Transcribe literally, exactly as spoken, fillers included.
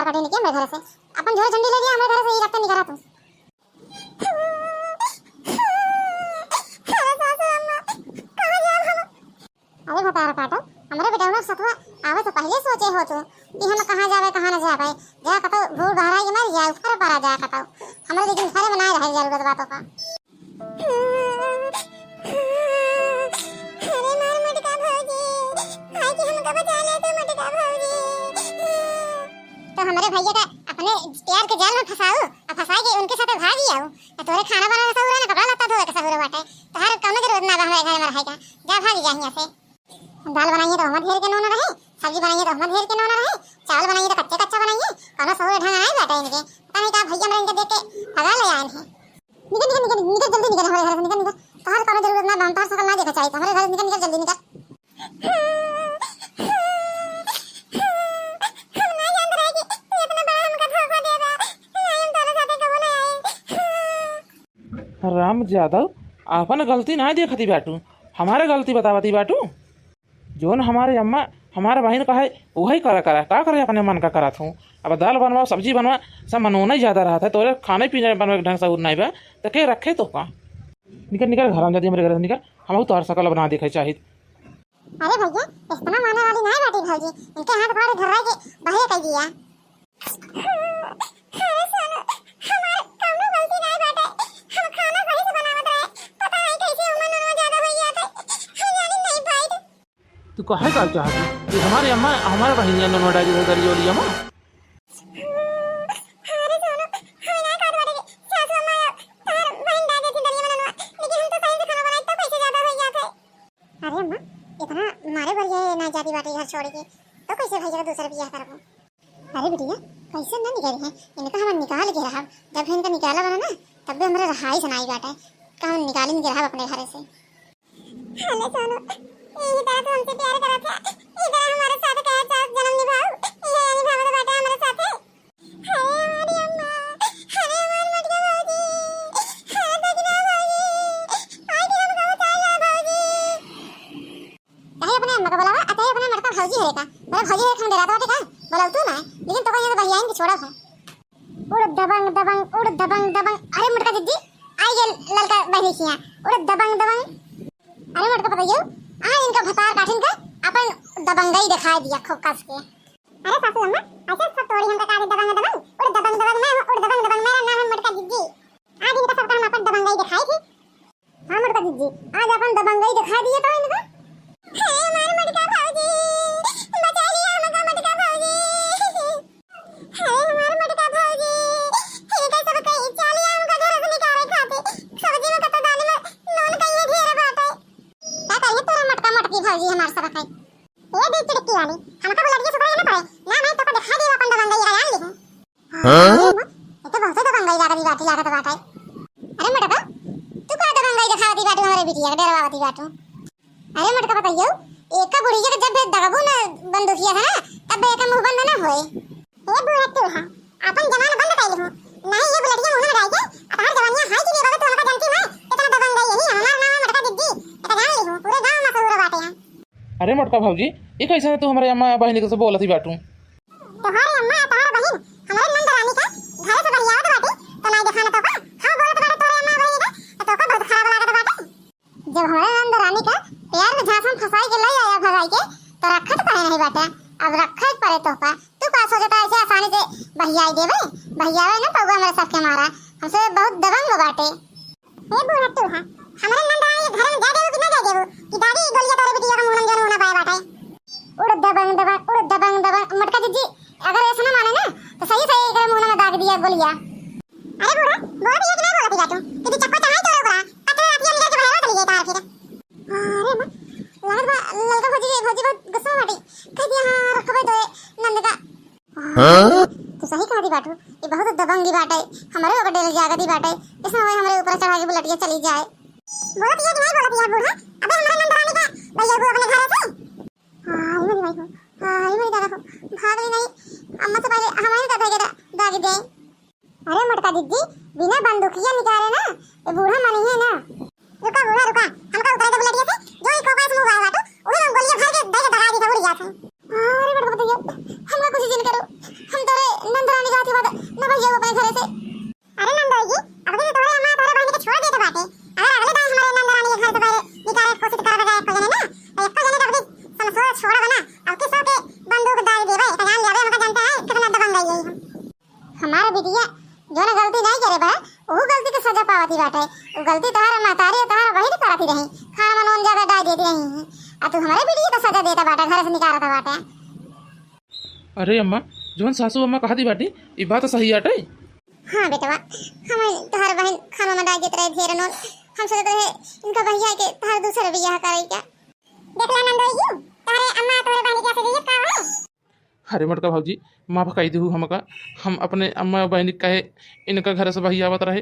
हटे निके हमरे घर से, अपन झोरा झंडी ले लिया हमरे घर से, ई रखते निकरा तू। अरे सासू अम्मा, कहाँ जाब हम? अरे भतार काटो, हमरे बेटौना सतुआ आवे से पहिले सोचे हो तू कि हम कहाँ जाबे, कहाँ न जाबे। जा कतौ बूढ़ बहराई के मर जाए, ऊपर परा जा कतौ। हमरे लेकिन घरे में ना रहे जरूरत बातों का। अरे मार मटका भौजी, आके हमका बचा ले तू मटका भौजी। तो हमरे भैया का अपने प्यार के जाल में फंसाऊ, और फंसा के उनके साथ भाग ही आऊ। ना तोरे खाना बनावे के सहूर है, ना कपड़ा लत्ता धोवे के सहूर बाटे। तोहार कौनो जरूरत ना बा हमरे घर में रहे का। जा भाग जा हियां से। दाल बनाइए तो हम ढेर के नून रहे, सब्जी बनाइए तो हम ढेर के नून रहे, चावल बनाइए तो कच्चे कच्चा बनाइए। कौनो सहूर ढंग नहीं बाटे इनके। पता नहीं का भैया हमरे इनके देख के भगा ले आए हैं। निकल, निकल, निकल, निकल, जल्दी निकल हमरे घर से, निकल, निकल। तोहार कौनो जरूरत ना बा, तोहार सकल ना देखा चाहिए, हमरे घर से निकल, निकल, जल्दी निकल। हम ना जानत रहे कि तू इतना बड़ा हमका धोखा दे बा। नहीं, हम तोरे साथे कबो ना आए। राम यादव, आपन गलती ना देखती बाटू, हमारे गलती बतावती बाटू। जौन हमारे अम्मा हमारे बहिन का है, वही करा करा, का करे अपने मन का करत हूँ। अब दाल बनवा, सब्जी बनवा, सब मनोना ही ज्यादा रहत है, तोरे खाने पीने बनवे के ढंग से उर नहीं बा, तो के रखे तो का? निकल, निकल, घर में जाती हमरे घर से निकल, हम तोहर सकल बना देखे चाहित। अरे भैया, इतना माने वाली नहीं बाटी भौजी, इनके हाथ गोड़ धर्रा के बहे कह दिया। अरे सोनू, हमार कौनो गलती नहीं बाटे, हम खाना सही से बनावत रहे, पता नहीं कैसे उमर नून ज्यादा हो गया था, हम जानी नहीं पाई। तू काहे का चाहत है कि हमारे अम्मा, हमारे बहिनिया नून डाली है गली वाली अम्मा? अरे सोनू, हम ना कहत बाटे कि सासू अम्मा या तोहर बहिन डाल देती दलिया में नून, लेकिन हम तो सही से खाना बनाई, तो कैसे ज्यादा हो गया था? अरे अम्मा, इतना मारे बरिया ना जाती बाटे घर छोड़ के, तो कैसे भैया का दूसरा बियाह करबो? अरे बिटिया, कैसे ना निकली है, इनका हम निकाल के रहब, जब इनका निकाला बना ना, तब भी हमरे रहाई से नाई बाटे, का हम निकाल के रहब अपने घरे से। हेलो सोनू, यही तरह तू हमसे प्यार करत है, यही तरह हमारे साथ कहे साथ जन्म निभाओ, ये निभावे बाटे हमारे साथे। अरे हमारी अम्मा, अरे हमार मटका भौजी, अरे सजना भौजी, आज हम गाँव चला भौजी। चाहे अपने अम्मा का बुलावा, आ चाहे अपने मटका भौजी है का, मेरा भौजी है, हम डराता बाटे का, बुलाऊ तू ना, लेकिन तो कहीं बहियाइन के छोड़ा है। उड़ दबंग दबंग, उड़ दबंग दबंग। अरे मोटका जिज्जी, आई गए ललका बहिनी किया। उड़ दबंग दबंग। अरे मोटका पतोहियो, आ इनका भतार काठिन का अपन दबंगई दिखाई दिया खूब कस के। अरे सासू अम्मा, ऐसे सब तोड़ी हमका कहा दबंग दबंग। उड़ दबंग दबंग, मैं हूँ उड़ दबंग दबंग, मेरा नाम है मोटका जिज्जी। आज इनका सबका हम अपन दबंगई दिखाई थी। हाँ मोटका जिज्जी, आज अपन दबंगई दिखा दिए तो इनका। हे हमार मोटका भौजी, बचा लिया हमका मोटका भौजी। हे हमार मोटका भौजी, इनका सब कई चालिया हमका घर से निकाले खातिर। सब्जी में कतो दाल में नून कहीं ढेर बाटे। का करिए तोरा मोटका मोटकी भौजी हमार सब कई। ये देख चिड़की वाली, हमका बुलटिया सुधरे ना पड़े। ना मैं तो को दिखा दिए अपन दबंगई, जान ली। हाँ? अरे अम्मा, ये तो बहुत दबंगई लागत बाटे, लागत बाटे। अरे मोटका, तू का दबंगई दिखावती बाटू हमरे बिटिया के, डरवावती बाटू? अरे मोटका पतोहियो, एका बुढ़िया के जब दगबू ना बंदूकिया से ना, तब एका मुंह बंद ना होए। ए बूढ़ा तू है, अपन जबान बंद कर लिहू, नहीं ये बुलटिया मुंह में डाल के, अब हर जवानिया हाय की बेबा तू हमका जानती ना, इतना दबंगई यही हमार नाम है मोटका जिज्जी, इतना जान लिहू, पूरे गांव में मशहूर बाटे है। अरे मोटका भौजी, ये कैसे तू हमारे अम्मा बहिनी से बोलती बाटू? तोहार अम्मा, तोहार बहिन, हमरे नंद रानी का घरे से बरियावत बाटे, तो नाई देखाना तो का? हम बोलत बाटे तोरे अम्मा बहिन का, तो तोका बहुत खराब लागत बाटे। जब हमरे नंद रानी का प्यार में झांसा में फंसाई के ले आया भगाई के, तो रखत काहे नहीं बाटे? अब रखे पड़े तो का? तू का सोचता ऐसे आसानी से बहियाई देबे? बहियावे ना पौवा हमरे सबके मारा, हमसे बहुत दबंग बाटे। ए बूढ़ा तू है, हमरे नंद रानी के घर में जा देबू कि ना जा देबू कि दादी गोलिया तोरे बिटिया के मुंह में जरूर ना पाए बाटे। उड़ दबंग दबंग, उड़ दबंग दबंग। मोटका जिज्जी, अगर ऐसे ना माने ना, तो सही सही एकरे मुंह में दाग दिया गोलिया। अरे बूढ़ा, बोलत ये कि नहीं बोलत जा तू? कि चक्को चढ़ाई तोरे ऊपर, पतले रातिया निकल के बहरवा चली जाए तार फिर। अरे माँ, लागत बा ललका भौजी, भौजी बहुत गुस्सा में बाटी। कह दिया हाँ, रखबे तो नंद का। हाँ? तू सही कहती बाटू, ये बहुत दबंगी बाटे, हमरे ओकर डेल जागती बाटे, ऐसा होए हमरे ऊपर चढ़ा के बुलटिया चली जाए। बोलत ये कि नहीं बोलत ये बूढ़ा, अबे हमारे नंद रानी का भैया को अपने घर से। हाय मेरी माई को, हाय मेरी दादा को, भाग ले नहीं, अम्मा से पहले हमारे दादा के दा-, दागी दे। अरे मोटका जिज्जी, बिना बंदूकिया निकाले ना, ये बूढ़ा मनी है ना। रुका बूढ़ा रुका, हमका उतारे दे बुलटिया से, जो ई कोका से मुंह आए बाटू, उहे हम गोलियां भर के दे के दगा दी, उड़ जात है। अरे मोटका भैया, हमका कुछ जिन करो, हम तोरे नंद गलती तोहार महतारी और तोहार बहिन करत ही रही, खाना में नून ज्यादा डाल देती रही। आ तू हमरे बिटिया का सजा देता बाटे, घर से निकालत बाटे। अरे अम्मा, जौन सासू अम्मा कहती बाटी, ई बात सही आटे। हाँ बेटवा, हम तोहार बहिन खाना में डाल देत रहे ढेर नून। हम सोचत रहे इनका भैया के तोहार दूसर बियाह करे का। देखला नंदोई जी, तोहरे अम्मा तोहरे बहिन के ऐसे जइयत का हो? अरे मोटका भौजी, माफ कई देहु हमका। हम अपने अम्मा बहिन के कहे इनका घर से बहियावत रहे।